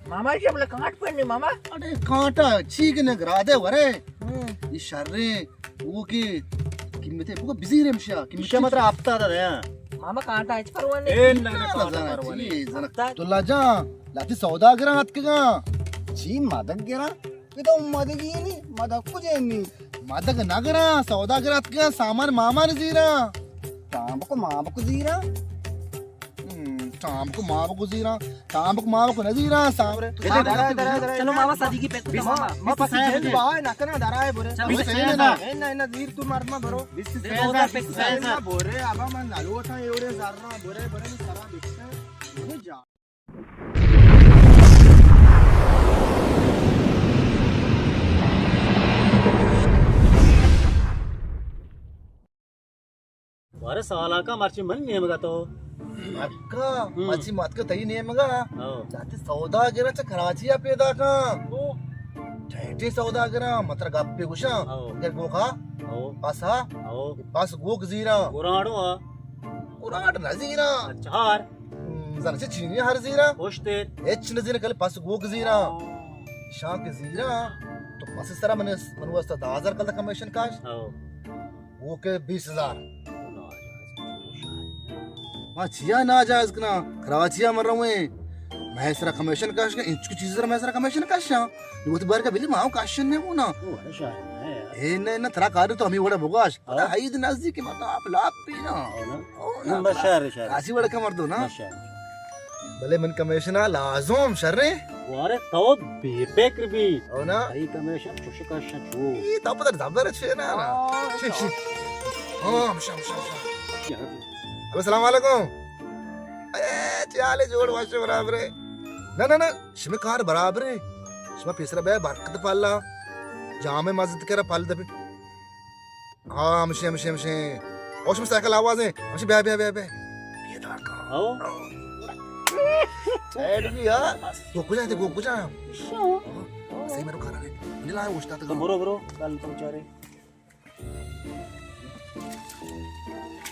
ماما، ایشی بلے کانٹ پنی، ماما۔ اڑے کانٹا چی کہ نہ گرادے ورے۔ ہوں۔ یہ شریں، وہ کہ قیمتے، وہ بزیرے مشیا، قیمتے۔ ایشی متر ہفتاد دیا۔ ماما، کانٹا ہچ پرواہ نہیں۔ اے نہ، نہ، کانٹا پرواہ نہیں۔ ہفتاد۔ عبداللہ جان، لاتی سوداگراں اتکگاں۔ چی مدگ گراں؟ ادا مدگی نی، مدگ کجے نی؟ مدگ نگراں، سوداگر اتکگاں، سامان مامان زیراں۔ ٹامبکو مامبکو زیراں۔ ہم، ٹامبکو مامبکو زیراں، ٹامبکو مامبکو نزیراں، سامان۔ درائے، درائے، درائے۔ چلو ماما، صدیقی پیک کتا ماما۔ ما پسی جند بہا نہ کنا، درائے برے۔ چلو، بیست سیزدہ۔ اے نہ، اے نہ، زیر تو مردما برو۔ بیست سیزدہ۔ بورے، ابا من نلوٹاں، ایوڑے زراں، برے، برے، من سرا بکشاں۔ یہ جا۔ بارے سالاکا مرچی من نیمگا تو۔ مکا، ہم۔ مرچی متکا تئی نیمگا۔ ہاں۔ جاتی سوداگراں چہ کراچی ءَ پیدا کن۔ او۔ ٹھیٹے سوداگراں، متر گپے گوشاں۔ ہاں۔ گر گوکا۔ ہاں۔ پسا۔ ہاں۔ پس گوک زیراں۔ گرانڈو آ۔ گرانڈ نہ زیراں۔ اچھا، ہر۔ ہم، زن چہ چینی ہر زیراں۔ پشتے۔ ہچ نہ زیراں، کل پس گوک زیراں۔ ہاں۔ شاں کہ زیراں، تو پس سرا من، من واسطہ دہ ہزار کل کمیشن کاش۔ ہاں۔ وہ کہ بیست ہزار۔ ما چیا ناجائز کناں؟ کراچی ءَ من رویں۔ مئے سرا کمیشن کش کن، انچو چیز سرا مئے سرا کمیشن کشاں۔ نو وتی بارگا بلی ما ہم کشن نہ گونا۔ او، اڑے شاید نہ یار۔ اے نہ، نہ، ترا کار تو ہمیں وڑا بگاش۔ ہاں۔ اڑے عید نزدیک، مطلب آپ لاپ پینا۔ ہاں نا۔ او نا، نہ، شر، شر۔ کراچی وڑا کا مردو نا۔ نہ، شر۔ بلے من کمیشن ءَ لازم شریں۔ وارے تو بے فکر بی۔ او نا۔ ای کمیشن چوش کشاں چو۔ ای تو پتہ زبر چے نا نا۔ آہ، شی، شی۔ ہاں، ہم شام، شام، شام۔ السلام علیکم۔ اے، چے حال ہے؟ جوڑ واشے برابر ہے۔ نہ، نہ، نہ، شمے کار برابر ہے۔ شما پیسرا بے برکت پالا۔ جامع مسجد کرا پال دبے۔ ہاں، ہمشی، ہمشی، ہمشی۔ او شمے سائیکل آواز ہے۔ ہمشی، بیا، بیا، بیا، بیا۔ بیا دار کا۔ آؤ۔ سائیڈ بھی، ہاں۔ گو کجا ہے، گو کجا ہے؟ شو۔ ہاں، صحیح میرے کھانا ہے۔ مجھے لا اوشتا تو برو، برو، کل تو چارے۔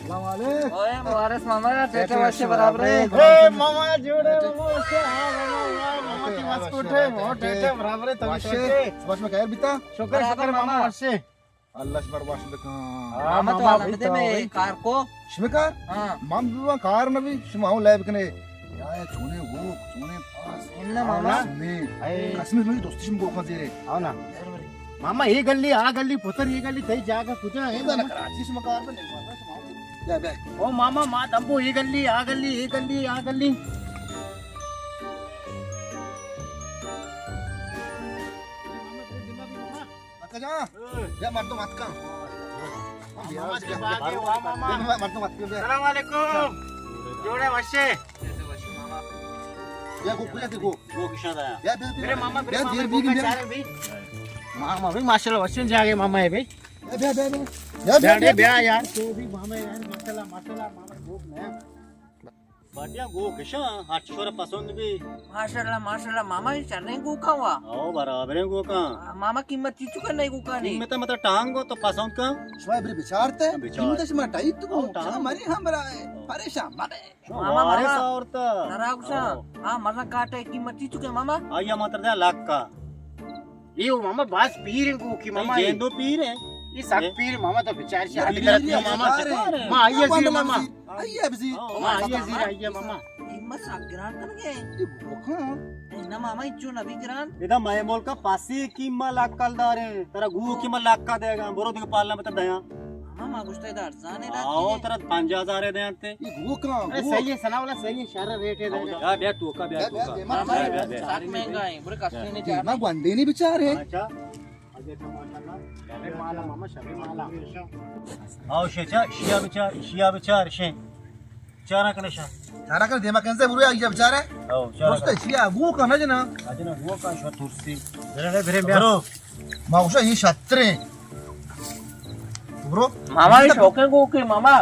السلام علیکم۔ اوئے، مبارک ماما، ٹیٹے واشے برابر ہے۔ اے، ماما، جوڑے، ماما، واشے، ہاں، ماما، واہ، ماما، تی مسکوٹ ہے، ماما، ٹیٹے برابر ہے، تبھی واشے۔ سوچے۔ بس میں خیر بیتا؟ شکر، برابر شکر، ماما، ماما۔ واشے۔ اللہ شمار واش بکن۔ ہاں، ماما تو ماما عالم دے بیتا میں بھائی۔ کار کو۔ شمے کار؟ ہاں۔ مام بھی وہاں کار نہ بھی، شما ہوں لائب کنے۔ یا، یا، چونے گوک، چونے پاس۔ انہ ماما۔ سنے۔ اے۔ قسم ہے، دوستی شم گوکاں زیرے۔ ہاں نا۔ ماما، اے گلی، آ گلی، پتر اے گلی، تئی جاگہ کجا ہے، اے نا ماما؟ کراچی شما کار تو نہیں پاتا، شما۔ بیا، بیا۔ او ماما، ما دمبو اے گلی، آ گلی، اے گلی، آ گلی۔ اکا جان، اے۔ بیا مردم اتکاں۔ ماما، بیا، بیا، بیا۔ ماما، مردم اتکاں، بیا۔ السلام علیکم۔ جوڑے وشے۔ بیا، گو، کجا تھی، گو؟ گو کشا دا۔ بیا، بیا، بیا۔ میرے ماما، میرے بیا، ماما، دیر گو بھی کا گیا۔ چارے بھی۔ ماما بھی ماشاءاللہ وشے جاگے ماما ہے بھائی۔ بیا، بیا، بیا، بیا۔ بیا، بیا، بیا، بیا یار۔ تو بھی ماما یار، ماشاءاللہ، ماشاءاللہ، ماما گو نیا۔ بادیا گو کشاں، ہر چی شورا پسند بی۔ ماشاءاللہ، ماشاءاللہ، ماما، اے شریں گوکاں وا۔ او، برابریں گوکاں۔ آ، ماما، قیمت چی چکا نہیں گوکانی؟ قیمت مطلب ٹانگ ہو تو پسند کن۔ شما بری بچارتے؟ بچار۔ قیمت شما ٹائیت کو۔ او، ٹانگ۔ شما مری ہم برائے۔ او۔ پریشان مبے۔ شما ماما، وارث ماما۔ آورتا۔ ترا گوشاں۔ او۔ آ، مزن کاٹے قیمت چی چکے ماما؟ آیا مطلب دے لکا۔ اے او ماما، باز پیر ہیں گوکی ماما، اے۔ جیندو پیر ہیں۔ اے سک پیر ماما، تو بچار شی، اے ہڈ پیر درد ہے ماما۔ ماما۔ ما آئیے زیر ماما۔ آئیے بزیر۔ ما آئیے زیر، آئیے ماما۔ اے ما سک گران کن گئے۔ اے بوکاں۔ اے نہ ماما، اچو نہ بھی گران۔ ادا مئے ملک پاسی قیمت لکل دارے۔ ترا گوکی ما لکا دے گا، برو دیگه پالنا بتا دیاں۔ ماما، ما گوشتا ادا ارزانے داتی آؤ، ہے۔ ترا پنجاہ ہزار دے انتے۔ اے گوکاں، اے گوک۔ صحیح ہے، ثناء اللہ، صحیح ہے، شر ریٹ ہے۔ بیا، بیا، توکا، بیا، بیا، توکا۔ بیا، ماما، بیا، بیا، بیا۔ سک مہنگا ہے، بڑے کستے نے چار۔ ما گونڈے نہیں بچار ہے۔ اچھا۔ اچھا، ماشاءاللہ۔ شبے مالا، ماما، شبے مالا۔ آؤ، شے، چا، شیا بچار، شیا بچار، شے۔ چارا کنے شا۔ چارا کنے دیما کنزے برو یا بچارے۔ آؤ، چارا دوست کنے۔ شیا گوکا نہ جنا۔ اجنا گوکا شو ترسی۔ برے، برے، بیا۔ برو۔ ما گوشا، اے شتریں۔ برو۔ ماما، اے شوقیں گوکے، ماما۔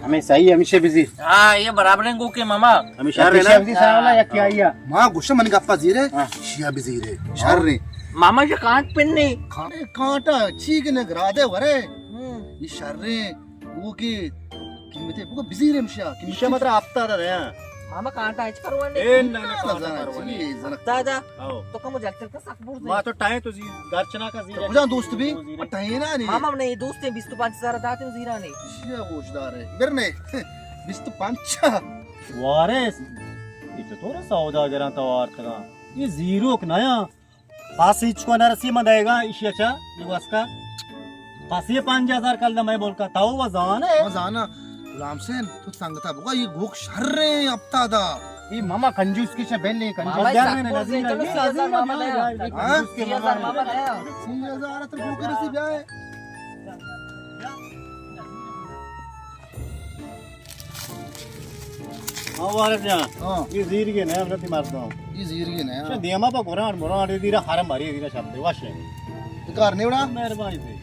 ہمیں صحیح، ہمیشہ بزیر۔ ہاں، اے برابریں گوکے، ماما۔ ہمیشہ ہمیشہ رہنا۔ بزیر، سلام اللہ، یک کیا آیا۔ ما گوشا، من گپا زیرے، ہاں۔ شیا بزیرے۔ شریں۔ ماما، اے کانٹ پنی۔ کانٹا، چی کنے گرادے ورے۔ ہوں۔ اے شریں۔ گوکے قیمتے، بگو بزیر ہمشیا، قیمتے۔ ایشا متر ہفتاد دیا۔ ماما کانٹا ہچ پرواہ نہیں۔ اے نہ، نہ، نہ، کانٹا نہ، پرواہ نہیں۔ چی زنک؟ دادا، ہاں۔ تو کمو جلتر کا سک برز ما تو ٹائیں تو زی-، درچنا کا زی تو کجا دوست بھی؟ زی-، ما ٹائیں نا نہیں۔ ماما نے دوست ہیں، بیست و پنچ ہزار داتے ہیں زیرانے۔ چیا گوشدار ہے؟ گر نے۔ بیست و پنچ۔ وارث، یہ چطور سوداگراں توار تگا؟ یہ زیروک نیا۔ پاس ہچ کو نرسی من دئیگا، ایشی اچھا، یہ واسکا۔ پاس یہ پنجاہ ہزار کل دے میں بولکا، تاو و زانے۔ من زانا، غلام حسین، تو سنگتا بگا، یہ گوک شریں ہفتہ دا۔ یہ ماما کنجوس کی شے بیلے، کنجوس ماما یار سک نے کو نظیر سے، چلو، ہے، سی ہزار نظیر ماما ہے، دیا۔ یہ ہاں؟ کنجوس کے سی ہزار ماما ماما ہے۔ دیا۔ سی ہزار اتر گوک رسی بیا ہے۔ ہاں، وارث جان۔ ہاں۔ یہ زیرگی نہ، ہم نتی مردم۔ یہ زیرگی نہ۔ شو دیما پا گران مران، یہ زیرا حرم بری، زیرا شب دے، وش ہے۔ یہ کار نہیں اڑا؟ مہربانی تھی۔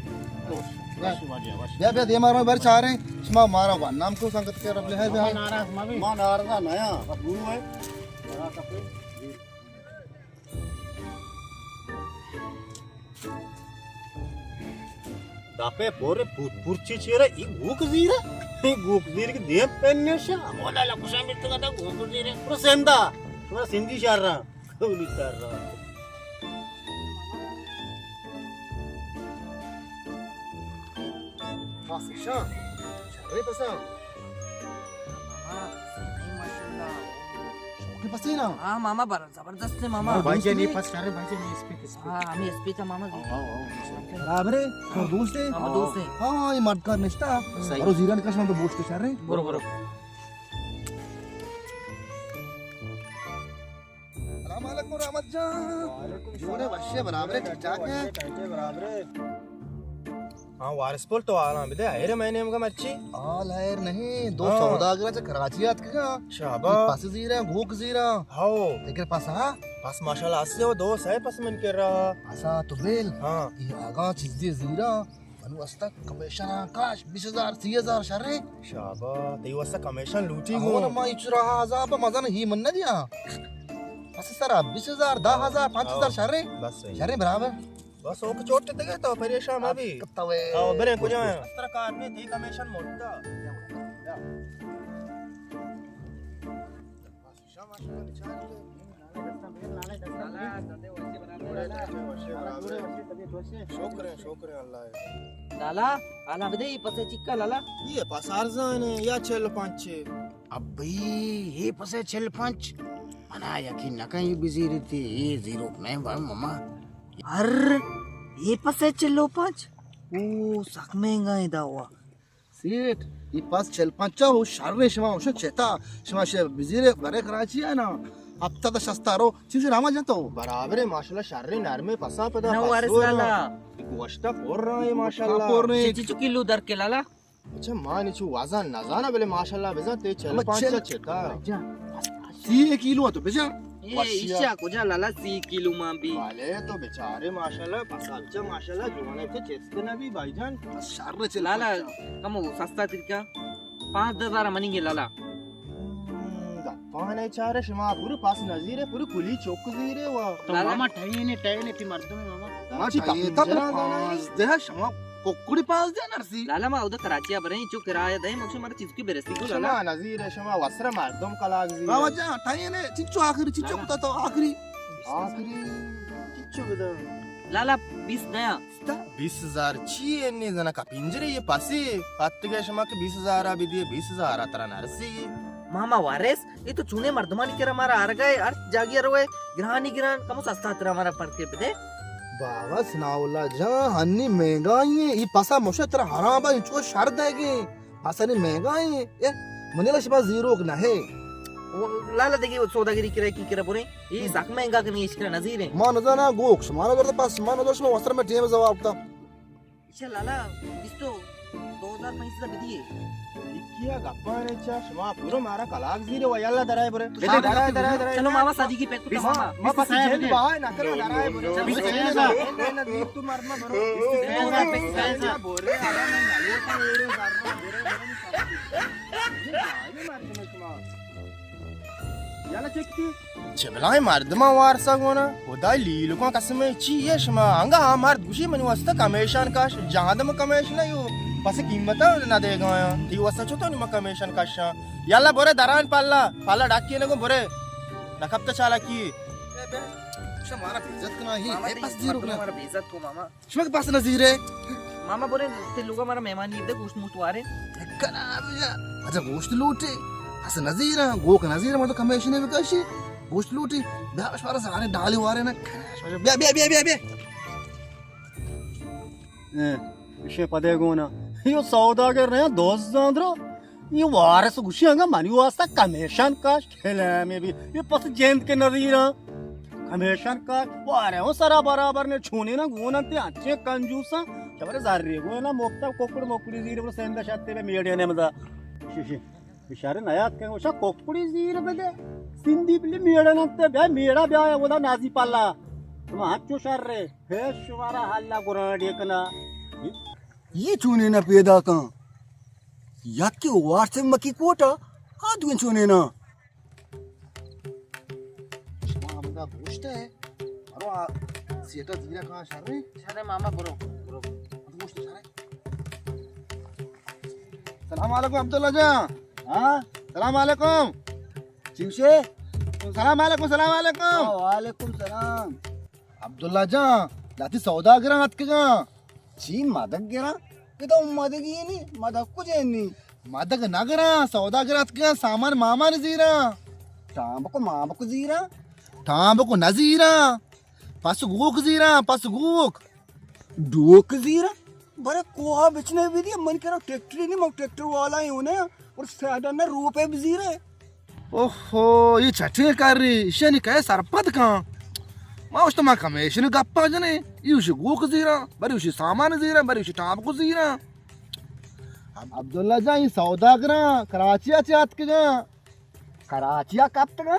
وش۔ وش، وش، وش۔ بیا، بیا، دیما رو بر چارے، شما مارا وان نام کو سنگت کے رب لے ہے، بیا۔ ما ناراض ما بھی۔ ما ناراض نہ، اب گرو ہے۔ دپے پورے پور، پورچی چیرا ای گوک زیرا، ای گوک زیر کی دیم پنشا، مولا لکشا مرتگا دا گوک زیرے۔ پورا سندا، پورا سندھی شہر را، کولی شہر را۔ خاص شان، شرے پسا۔ ہاں، ماشاءاللہ۔ شوقی پسینا۔ ہاں، ماما بر-، زبردست ہے ماما۔ ہاں، بھائی جان، یہ پس شرے، بھائی جان، یہ اسپیت، اسپیت۔ ہاں، ہمیں اسپیت ہے ماما۔ ہاں، ہاں، ہاں۔ برابر ہے؟ ہاں۔ دوست ہے؟ ہاں، دوست ہے۔ ہاں، یہ مرد کا نشتہ۔ صحیح۔ برو زیران کشنا تو بوشت شرے۔ برو، برو۔ السلام علیکم رحمت جان۔ وعلیکم السلام۔ جوڑے وشے برابر ہے، ٹھیک ٹھاک ہے۔ وشے برابر ہے۔ ہاں، وارث پل تو حالاں بدے، حیر میں نے مگا مرچی؟ حال حیر نہیں، دو ہاں۔ سوداگر چہ کراچی آتکگا۔ شابا۔ پس زیرا، گوک زیرا۔ ہاو۔ تکر پس ہا؟ پس ماشاءاللہ اسے و دو سہ پس من کر رہا۔ پسا تو بیل۔ ہاں۔ یہ آگا چیز دی زیرا۔ منو استا کمیشن کاش بیس ہزار، سی ہزار شرے۔ شابا، تئی واسطہ کمیشن لوٹی ہاں، گو۔ ما اچ رہا عذاب مزن ہی من نہ دیا۔ پس سرا بیس ہزار، دہ ہزار، پانچ ہزار ہاں۔ شرے۔ بس صحیح۔ شرے برابر۔ بس اوک چوٹ دگے تو پریشان مبی۔ کتوے۔ او برے کجا ہے؟ استر کار نے تئی کمیشن موٹا۔ شکر ہے، شکر ہے اللہ ہے۔ لالا، حالا بدے، یہ پسے چکا لالا؟ یہ پس ارزان ہے، یا چل پنچ ہے۔ ابھی یہ پسے چل پنچ؟ منا یقین نہ کہیں بزیری تھی، یہ زیروک نہیں بھائی ماما۔ ہر یہ پسے چلو پنچ؟ او سک مہنگا ہے داوا۔ سیٹھ، یہ پس چل پنچا ہو شر شما ہوشو چتا، شما شے بزیر برے کراچی ہے نا، ہفتہ تا شستا رو، چیزی راما جنتو۔ برابر ہے ماشاءاللہ، شر نرم پسا پدا نہ وارث پسو لالا۔ گوشتا پر رہا ہے ماشاءاللہ۔ پر رہا ہے۔ چی چی چو کلو در کے لالا؟ اچھا، ما نی چو وزن نزانا، بلے ماشاءاللہ بزن تے چل پنچا چتا۔ سی کلو تو بجا۔ اے وشیا۔ ایشا کجا لالا سی کلو مان بی۔ والے تو بیچارے ماشاءاللہ، پسا بچا ماشاءاللہ، جوانے تو چست نہ بی بھائی جان۔ شر چل لالا، پنچا۔ کمو سستا طریقہ۔ پانچ دہ ہزار منی گے لالا۔ ہم، گپانے چارے شما پورے پاس نزیرے، پورے کلی چوک زیرے وا۔ تو لالا۔ ماما ٹھینے، ٹھینے تی مردم ماما۔ ما چی ٹھینے تا پنجرہ پانچ دہ شما ککڑی پانزدہ نرسی۔ لالا ما اودا کراچی ء بریں، چو کرایہ دئیں، مکشے مارا چیزکی برسی گو لالا۔ شما نظیر ء شما وسر مردم کلاگ زی۔ بابا جان، ٹائم نے، چچو آخری، چچو لالا۔ کتا تو آخری۔ آخری، چچو بدا۔ لالا بیس دیا۔ بیس ہزار چی ہے نے زنا کا پنجرے یہ پاسی۔ پتگے شما کہ بیس ہزار آ بدیے، بیس ہزار آ ترا نرسی۔ ماما وارث، اے تو چونیں مردمانی کرا مارا آرگا ئے، ہر جاگہے روئے، گرانی گران، کمو سستا ترا مارا پرکے بدے۔ بابا ثناء اللہ جان، ہنی مہنگائی ایں، اے پسا مشے ترا حرام ایں، چو شر دئیگے، پسا نی مہنگائی ایں۔ اے منی لش با زیروک نہ ہے۔ او لالا دگہ سوداگری کرے کی کرا بریں، اے سک مہنگا کنی، اش کرا نزیریں۔ ما نزانا گوک، شما نہ برتا پس، ما نزانا شما وسر میں ٹیم جواب تا۔ اچھا لالا، بیست و دو ہزار پنچ سد بدیے۔ کیا گپانے چا؟ شما پورو مارا کلاگ زیرے و یلا درائے برے۔ بیٹے درائے، درائے، درائے۔ چلو ماما صدیقی پیک کتا ماما۔ ما پسی جن بہائے نہ کرو، درائے برے۔ بیست و سہ ہزار۔ نہ، نہ، نہ، تو مرد ما برو۔ بیست و سہ ہزار، بیست و سہ ہزار۔ بورے، آرام نہ لوٹا، ایڑے زرنا، بورے، بورے، بورے۔ یلا چکتی۔ چہ بلاہیں مردماں وارسا گونا، خدای لیلکاں قسم، چی ہے شما؟ انگا آ مرد گوشی منی واسطہ کمیشان کاش، جہاں دم کمیش نہ یو۔ پس قیمت نہ دیگا آیاں۔ تی واسطہ چو تو نی ما کمیشن کشاں۔ یلا برے دران پالا، پالا ڈاکی نگو برے۔ نہ کپتا چالاکی۔ اے بے، شما مارا بے عزت کنا ہی، ماما اے تی پس زیرو مطلب کنا۔ مارا بے عزت کو ماما۔ شما کہ پس نزیرے؟ ماما برے تے لوگا مارا مہمانی دے گوشت موشت وارے۔ کنا بجا، اچھا گوشت لوٹے۔ پس نزیرا، گوک نزیرا، مردم کمیشن بکشی۔ گوشت لوٹے، بیا شمارا سارے ڈالے وارے نا۔ بیا، بیا، بیا، بیا، بیا۔ اے، ایشی پدے گونا۔ یو سوداگر نہ، دوست زاندرو۔ یہ وارث گوشی انگا منی واسطہ کمیشن کاش کھلے میں بھی۔ یہ پس جند کے نظیرا۔ کمیشن کاش وارے ہوں سرا برابر نے چھونے نا گونا تے اچھے کنجوسا۔ خبر زر رے گونا مکتا کوکڑ موکڑی زیر پر سند شتے میں میڈیا نے مدا۔ شیشی۔ بیچارے نیات کن، گوشا کوکڑی زیر بدے۔ سندی بلی میڑا ننتے، بیا میڑا بیا، اودا نازی پالا۔ شما ہنچو شر رے۔ ہے شمارا حالا گرانڈے کنا۔ یہ چونینا پیدا کن؟ یکی وارث مکی کوٹا، آ دوین چونینا۔ شما ہمدا گوشت ہے، برو آ سیٹا زیرا کہاں شر رے؟ شر رے ماما، برو، برو۔ ہم گوشت شر رے۔ سلام علیکم عبداللہ جان۔ ہاں؟ سلام علیکم۔ چی گوشے؟ سلام علیکم، سلام علیکم۔ وعلیکم سلام۔ عبداللہ جان، لاتی سوداگراں اتکگاں۔ چی مدگ گراں؟ کہ تو مدگی نی، مدگ کجے نی؟ مدگ نہ گراں، سوداگر اتکگاں، سامان مامان زیراں۔ ٹامبکو مامبکو زیراں؟ ٹامبکو نہ زیراں، پس گوک زیراں، پس گوک۔ ڈوک زیراں؟ برے کوہا بچنے بھی دیا، من کرا ٹریکٹری نی، من ٹریکٹر والا ہی ہونے، اور سیڈن روپے بزیرے۔ اوہو، یہ چٹیں کار ری، ایشانی کئے سرپد کن۔ ما اوشت ما کمیشن گپا جنے، یہ اوشی گوک زیراں، بری اوشی سامان زیراں، بری اوشی ٹامبکو زیراں۔ عبداللہ جان، یہ سوداگراں کراچی ء چہ اتکگاں۔ کراچی ء کپتگاں؟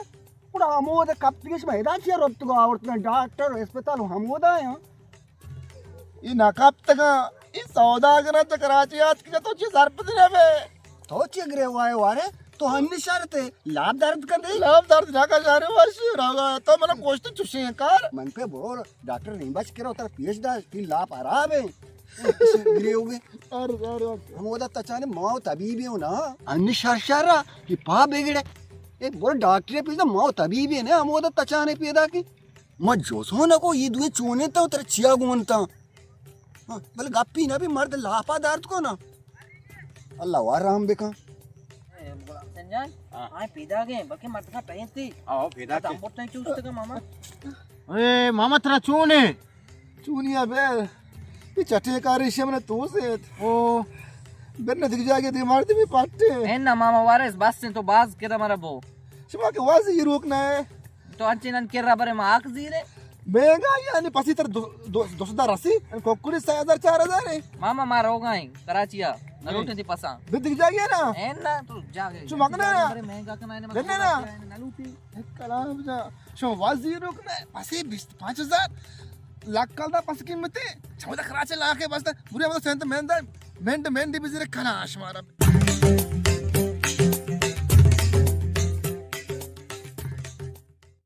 گڑا ہمود کپتگش ما ادا چیا رپتگو آورتگاں ڈاکٹر اسپتال ہمودا یاں۔ اے نہ کپتگاں، اے سوداگراں چہ کراچی آتکگاں، تو چی سرپد نہ بے؟ تو چی گریوگائے وارے؟ تو ہنی شرتے لاپ درد کن دے؟ لاپ درد نہ کن شارے واشی راگا، تو منا گوشت چوشیں کار۔ من پہ بور ڈاکٹر نیمبچ کرو تر پیش داشت، تین لاپ خراب ہیں۔ گریوگے۔ ارے، ارے، ارے۔ ہمودا تچانے ماں و طبیبے ہو نا۔ ہنی شر شر را، کہ پا بگڑے۔ اے بور ڈاکٹر پیش دا ماں و طبیبے نے، ہمودا تچانے پیدا کی۔ ما جوزو نہ کو، یہ دوئیں چونیں تاں، ترا چیا گون تاں۔ ہاں، بلے گپی نہ بھی مرد لاپا دارت کو نا۔ اللہ وار رحم بکن۔ اے، غلام حسین جان، ہاں۔ آئیں پیدا گئے، بلکہ مرد کا ٹہین تھی۔ آؤ، پیدا کے۔ ہم بوٹنے چوستے کا ماما۔ اے، ماما ترا چونے؟ چونیا بے، یہ چٹے کاری شم نے تو سے۔ او۔ بن دیکھ جا کے دی مردمی پٹے۔ اے نا ماما وارث، بس تو باز کرا مرا بو۔ شما کے واز یہ روک نہ ہے۔ تو انچیں نن کرا برے ما آک زیرے۔ مہنگا یعنی پسی تر دو، دو، دو سد رسی، کوکڑی سہ ہزار چار ہزار ہے۔ ماما ما روگا ہیں، کراچی آ، نہ لوٹیں دی پساں۔ بدگ جاگے نا؟ اے نا، تو جاگے۔ چو مگنا نا؟ برے مہنگا کنا ہے، بنے نا؟ نہ لوٹی۔ کلام جا، شما وزیر رکنے، پسی بیست پانچ ہزار، لاکھ کال دا پس قیمتے، چودا کراچی لاکھ ہے بس، بری ہمیں سینت مین دا، مینڈ، مینڈ بزیر کنا شمارا۔